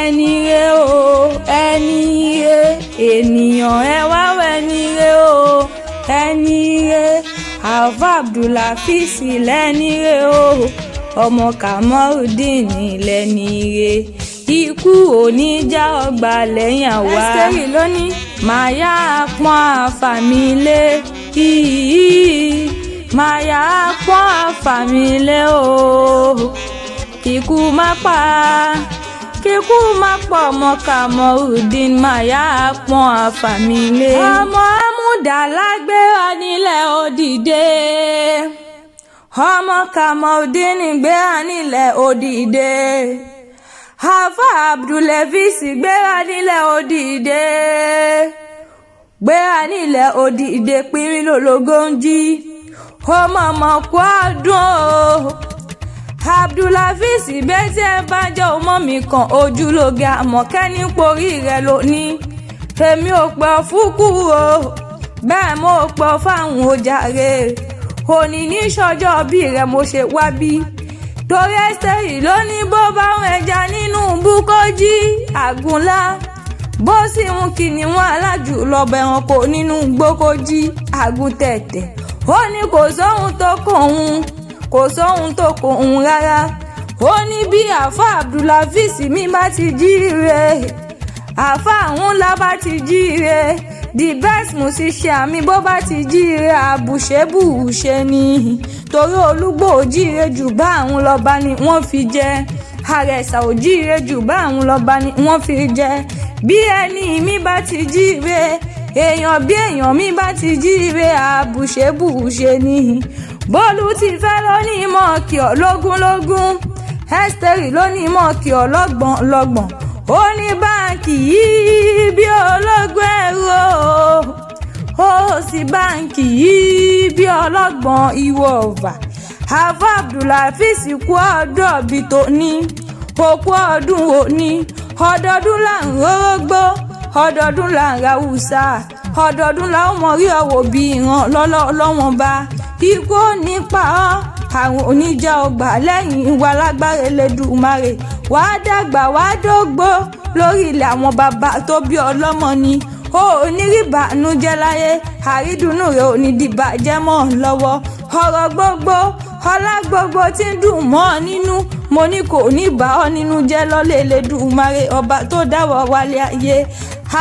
Ẹni re o, ẹni re ènìyàn, ẹ wá wẹni re o, ẹni re. Alfa Abdulhafiz lẹ́ni re o, ọmọ Kamorudeen lẹ́ni re. Ikú oníjà ọgbà lẹ́yìn àwa. Ẹ́sítérì lónìí màá yá pọ́n àfàmì lé, màá yá pọ́n àfàmì lé o. Kíkú má pa, kíkú má pọ̀, ọmọ Kamorudeen, máa yá pọ́n àfàmì lé. Ọmọ amúdàlá gbéra nílẹ̀ òdìdé, ọmọ Kamorudeen gbéra nílẹ̀ òdìdé, Alfa Abdulhafiz gbéra nílẹ̀ òdìdé, gbéra nílẹ̀ òdìdé. Pínrín lólogó ń jí ọmọ ọmọ kú ọdún o. Abdulhafiz bẹ́ẹ̀ tí ẹ bá jẹ́ ọmọ mi kan ojúlóge àmọ̀kẹ́ ní porí rẹ̀ lónìí. Èmi ò pẹ́ fúkú o, bẹ́ẹ̀ mo pẹ́ fáwọn ojàre. Òní ní sọjọ́ bí rẹ̀ mo ṣe wá bí, torí Ẹ́sítérì ló ní bó bá ń ẹja nínú búkọ́jí àgúnlá, bó sì ń kìnìún alájù lọ́bẹ̀ ẹranko nínú gbókójí àgùntẹ̀tẹ̀. Ó ní kò sóhun tó kàn òun, kò sóhun tó kàn òun rárá. Ó ní bí Àáfà Abdulhafiz mi bá ti jíire, àáfà ńlá bá ti jíire, the best musician mi bó bá ti jíire, àbùṣebùṣe ni, torí olúgbò jíire jù bá àwọn lọ́ba ni wọ́n fi jẹ, àrẹ̀sà ò jíire jù bá àwọn lọ́ba ni wọ́n fi jẹ. Bí ẹni mi bá ti jíire, èèyàn bí èèyàn mi bá ti jíire, àbùṣebùṣe ni. Bólú ti fẹ́ lónìí mọ́ kí ọ lógúnlógún, Ẹ́sítérì lónìí mọ́ kí ọ lọ́gbọ̀n lọ́gbọ̀n. Ó ní báǹkì yìí bí ológun ẹrú o, ó sì báǹkì yìí bí ọlọ́gbọ̀n ìwọ ọ̀fà. Àfọ Abdulhafiz kú ọdún ọbí tó ní òkú ọdún òní. Ọdọọdún là ń rórógbó, ọdọọdún là ń rawùsà, ọdọọdún là ó mọ rí ọwọ́ bí ìran lọ́lọ́ lọ́wọ́n bá. Ikú ò ní pa ọ́, àrùn oníjà ọgbà lẹ́yìn wa lágbára Elédùmarè. Wàá dàgbà, wàá dógbó lórí ilẹ̀ àwọn bàbá tó bí ọlọ́mọ ni. Ó ní rí ìbànújẹ́ láyé, àrídùnnú rẹ̀ ò ní dìbàjẹ́ mọ́ ọ lọ́wọ́. Ọ̀rọ̀ gbogbo, ọlá gbogbo tí ń dùn mọ́ ọ nínú, mo ní kò ní bá ọ nínú jẹ́ lọ́lẹ̀ Elédùmarè ọba tó dáwọ́ wálé ayé.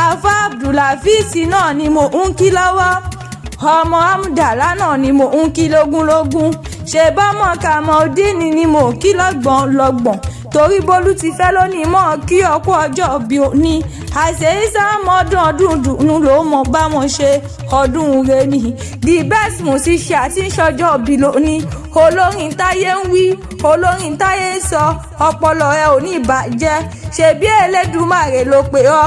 Àfa Abdulhafiz náà ni mo ń kí lọ́wọ́, ọmọ amúdàlá náà ni mo ń kí lógúnlógún, ṣe bọ́mọ Kamaldeen ni mo kí lọ́gbọ̀n lọ́gbọ̀n, torí bólú ti fẹ́ lónìí mọ́ kí ọkú ọjọ́ bí òní. Àṣeyíṣà mọ́dún ọdún dùnú ló mọ̀ bá wọn ṣe ọdún rẹ ni. The best musician tí ń ṣọjọ́ bí lónìí, olórin táyé ń wí, olórin táyé ń sọ, ọpọlọ ẹ ò ní ìbàjẹ́. Ṣebí Elédùmarè ló pè ọ́.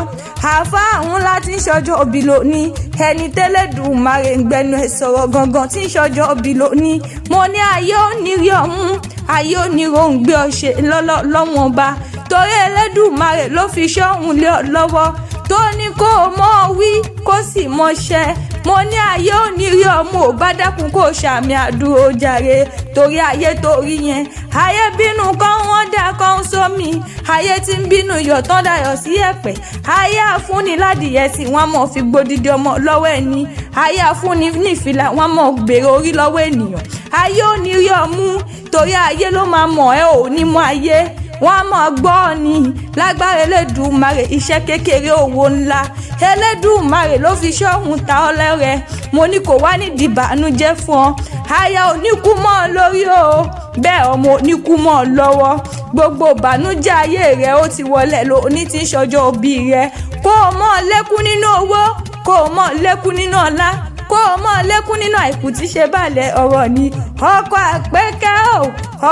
Àáfàá ńlá tí ń ṣọjọ́ òbí lónìí, ẹni tẹ́lẹ̀dùmarè ń gbẹnu ẹ̀ sọ̀rọ̀ gangan tí ń ṣọjọ́ òbí lónìí. Mo ní ayé ò ní rí ọ̀hún, ayé ò ní ròǹgbé ọ̀ṣẹ̀ lọ́wọ́n ọba, torí Elédùmarè ló fi ṣọ́hun lé ọ lọ́wọ́, tó ní kó o mọ̀ wí kó sì mọ̀ ṣẹ. Mo ní ayé ò ní rí ọmọ ò bá dákun kó ṣàmì àdúró jàre, torí ayé torí yẹn, ayé bínú kọ́ wọ́n dá kọ́ ń sómi, ayé tí ń bínú yọ̀ tán dayọ̀ sí ẹ̀pẹ̀. Ayé àfúnni ládìyẹ sí wọ́n mọ̀ fi gbódìdí ọmọ lọ́wọ́ ẹni, ayé àfúnni nífìlà wọ́n mọ̀ gbèrè orí lọ́wọ́ ènìyàn. Ayé ò ní rí ọmú, torí ayé ló máa mọ̀ ẹ́, ò ní mọ̀ ayé wọ́n á mọ̀ gbọ́ ni. Lágbára Elédùmarè, iṣẹ́ kékeré owó ńlá, Elédùmarè ló fi ṣọ́hun ta ọ́ lẹ́rẹ̀. Mo ní kò wá ní dìbànújẹ́ fún ọ. Aya oníkú mọ́ ọ lórí o, bẹ́ẹ̀ ọmọ oníkú mọ́ ọ lọ́wọ́. Gbogbo ìbànújẹ́ ayé rẹ ó ti wọlé lóní tí ń ṣọjọ́ òbí rẹ. Kó o mọ̀ lékún nínú owó, kó o mọ̀ lékún nínú ọlá, kó o mọ̀ lékún nínú àìkú tí ṣe balẹ̀ ọ̀rọ̀ ni. Ọkọ̀ àpẹ́kẹ́ o,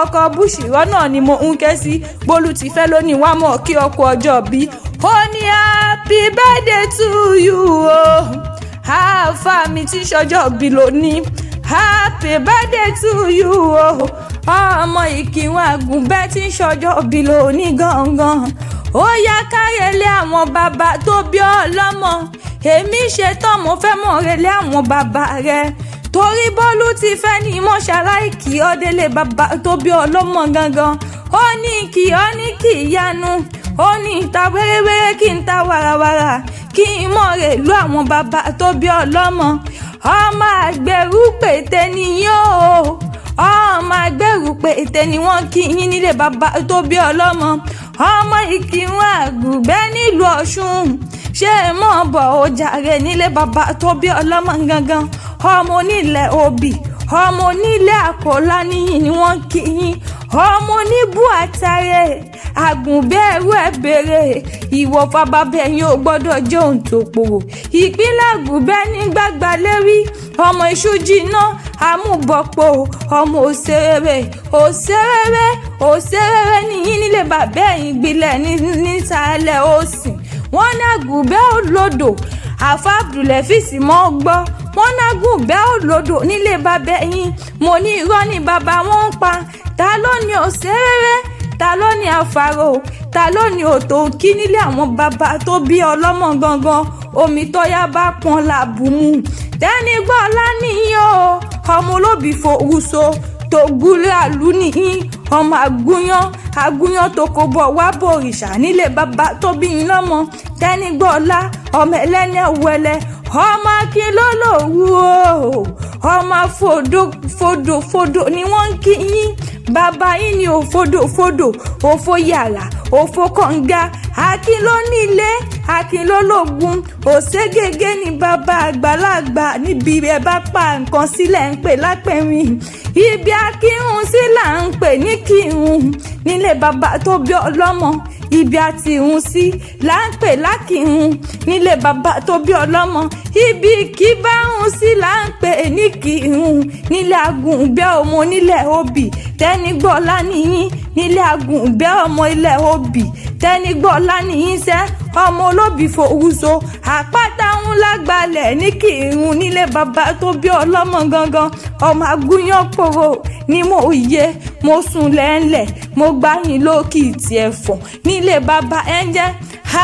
ọkọ̀ bùṣìrọ́ náà ni mo ń ké sí. Bólú ti fẹ́ lónìí wá mọ̀ kí ọkọ̀ ọjọ́ bí. Ó ní happy birthday to you o, àáfà mi tí ṣọjọ́ bí lónìí. Happy birthday to you o, ọmọ ìkírun àgùnbẹ́ tí ń ṣọjọ́ bí lónìí gangan. Ó yá, kárẹ̀lẹ̀ àwọn bàbá tó bí ọ lọ́mọ. Èmi ṣetán, mo fẹ́ mọ̀ relé àwọn bàbá rẹ̀, torí bólú ti fẹ́ ní mọ́ṣáláìkì ọdẹlẹ̀ bàbá tó bí ọlọ́mọ gangan. Ó ní kí ọ ní kí ìyanu. Ó ní ìta wéréwéré kí n ta wàràwàrà kí n mọ̀ rè lu àwọn bàbá tó bí ọlọ́mọ. Ọmọ àgbẹ̀rú pété nìyí o, ọmọ àgbẹ̀rú pété ni wọ́n kí yín nílé bàbá tó bí ọlọ́mọ. Ọmọ Ìkìrun Àgùnbẹ́ nílùú Ọ̀ṣun, ṣé mọ̀ bọ̀ ó jàre nílé bàbá tó bí ọlọ́mọ gangan. Ọmọ onílẹ̀ òbí, ọmọ onílẹ̀ àkọ́lá níyìn ni wọ́n kí yín. Ọmọ oníbù àtàrẹ àgùnbẹ́rù ẹ̀ bèrè ìwọ̀fà bàbá ẹ̀yìn ò gbọ́dọ̀ jẹ́ òun tó pòrò. Ìpínlẹ̀ Àgùnbẹ́ ní gbàgbà lérí, ọmọ iṣu jiná amúbọ̀pọ̀, ọmọ òṣèré òṣèré òṣèré níyìn nílé bàbá ẹ̀yìn gbilẹ̀ nísàlẹ̀ òsì. Wọ́n ní Àgùnbẹ́ òlodò, àfa Abdulefis mọ́ gbọ́. Wọ́n ní Àgùnbẹ́ òlodò nílé bàbá ẹ̀yìn, mo ní irọ́ ní bàbá wọn ń pa. Ta ló ní òṣèré? Ta ló ní àfàrò? Ta ló ní òtò kí nílé àwọn bàbá tó bí ọlọ́mọ gangan? Omi tọ́yá bá pọn làbùmù. Tẹ́ni gbọ́ láníyàn o, ọmọ olóbì fòwúso tó gúlé àlù nìyí, ọmọ àgúnyán àgúnyán tó kó bọ̀ wá bòrìṣà nílé bàbá tó bí yín lọ́mọ. Tẹ́ni gbọ́ ọlá, ọmọ ẹlẹ́ni ẹ̀wẹ̀lẹ̀, ọmọ akin ló lòwú o, ọmọ fòdò fòdò fòdò ni wọ́n ń kí yín. Bàbá yín ni òfodò fòdò, òfò yàrá, òfò kànga. Akin ló nílé, akin ló lógun, òṣègègé ni bàbá àgbàlagbà níbi ẹ bá pa nǹkan sílẹ̀ ń pè lápẹ̀rín. Ibi akírun sí là ń pè ní kírun nílé bàbá tó bí ọlọ́mọ. Ibi àtìrun sí là ń pè lákìrun nílé bàbá tó bí ọlọ́mọ. Ibi kí bá ń sí là ń pè ní kírun nílé Àgùnbẹ́ ọmọ onílẹ̀ òbí. Tẹ́nigbọ́lá nìyín nílé Àgùnbẹ́ ọmọ ilẹ̀ òbí. Tẹ́nigbọ́lá nìyín sẹ́, ọmọ olóbì fòwúso àpáta ńlá gbalẹ̀ ní kírun nílé bàbá tó bí ọlọ́mọ gangan. Ọmọ agúnyán pòrò ni mo yẹ, mo sùn lẹ́ńlẹ̀, mo gbáyìn lókìtì ẹ̀fọ̀n nílé bàbá ẹ̀ ń jẹ́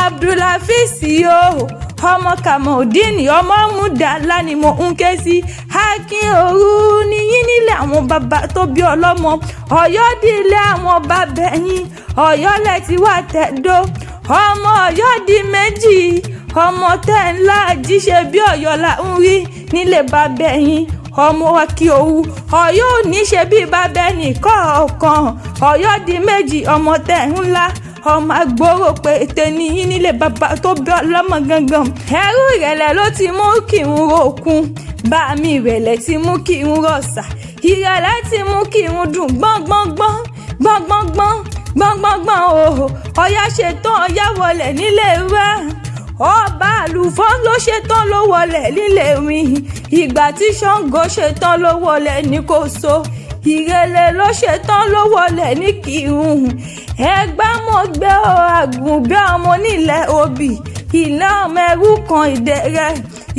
Abdulhafiz o, ọmọ Kamaldeen, ọmọ Mudala ni mo ń ké sí. Akin òru níyín nílé àwọn bàbá tó bí ọlọ́mọ. Ọ̀yọ́ dìlé àwọn bàbá ẹ̀yìn, Ọ̀yọ́ lẹ̀ tí wà tẹ̀dó. Ọmọ Ọ̀yọ́ di méjì, ọmọ tẹ́ ńlá jíṣe bí Ọ̀yọ́ là ń rí nílé bàbá ẹ̀yìn. Ọmọ akí òwu, Ọ̀yọ́ ò ní ṣe bí bàbá ẹnì kọ̀ọ̀kan. Ọ̀yọ́ di méjì, ọmọ tẹ́ ńlá, ọmọ agbóró pété níyín nílé bàbá tó bí ọlọ́mọ gangan. Ẹrú ìrẹ̀lẹ̀ ló ti mú kí n rokun, bá mi ìrẹ̀lẹ̀ ti mú kí n rọ̀ṣà, ìrẹ̀lẹ̀ ti mú kí n dùn gbọ́ngbọ́ngbọ́n gbọ́ngbọ́ngbọ́n gbọ́ngbọ́ngbọ́n o. Ọ̀yá ṣetán, ọ̀yá wọlé nílé wa. Ọba àlùfọ́n ló ṣetán ló wọlé nílé mi. Ìgbà tí Ṣàngó ṣetán ló wọlé ní Kòso. Ìrẹ̀lẹ̀ ló ṣetán ló wọlé ní Kírun. Ẹgbàmọ̀gbẹ́ ọ Àgùnbẹ́ ọmọ onílẹ̀ òbí, ìlà ọmọ ẹrú kan ìdẹ̀rẹ̀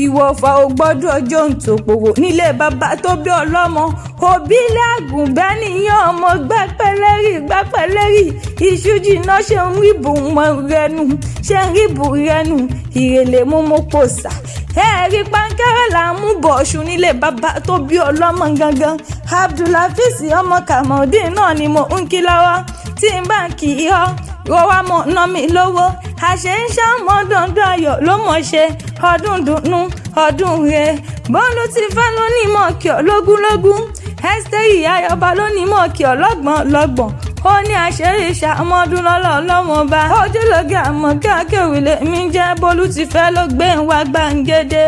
ìwọ̀fà ò gbọ́dọ̀ jó ntòpòrò nílé bàbá tó bí ọlọ́mọ. Òbí ilé Àgùnbẹ́ nìyẹn, ọmọ gbẹ́pẹ́lẹ́rì gbẹ́pẹ́lẹ́rì iṣu jìnnà ṣe ń ríbù rẹnu, ṣe ń ríbù rẹnu. Ìrèlè mú mo kò sà ẹ̀ẹ́rì pankẹ́rẹ́ là ń mú bọ̀ ọ̀ṣun nílé bàbá tó bí ọlọ́mọ gangan. Abdulhafiz ọmọ Kamaldeen náà ni mo ń kí lọ́wọ́. Tí n bá kì í ọ́ rọwá mọ̀ ná mi lówó, àṣẹ ń ṣàmọ́ dandan ayọ̀ ló mọ̀ ṣe ọdún dùnú ọdún rẹ̀. Bọ́ọ̀lù ti fẹ́ ló ní mọ̀ kí ọ lógúnlógún, Ẹ́sítérì ayọba ló ní mọ̀ kí ọ lọ́gbọ̀n lọ́gbọ̀n. Ó ní àṣírí ìṣàmọ́dún lọ́lọ́ lọ́wọ́n bá ojúlóge àmọ́ kí akéwì lèmi jẹ́. Bólú ti fẹ́ ló gbé wá gbàǹgede.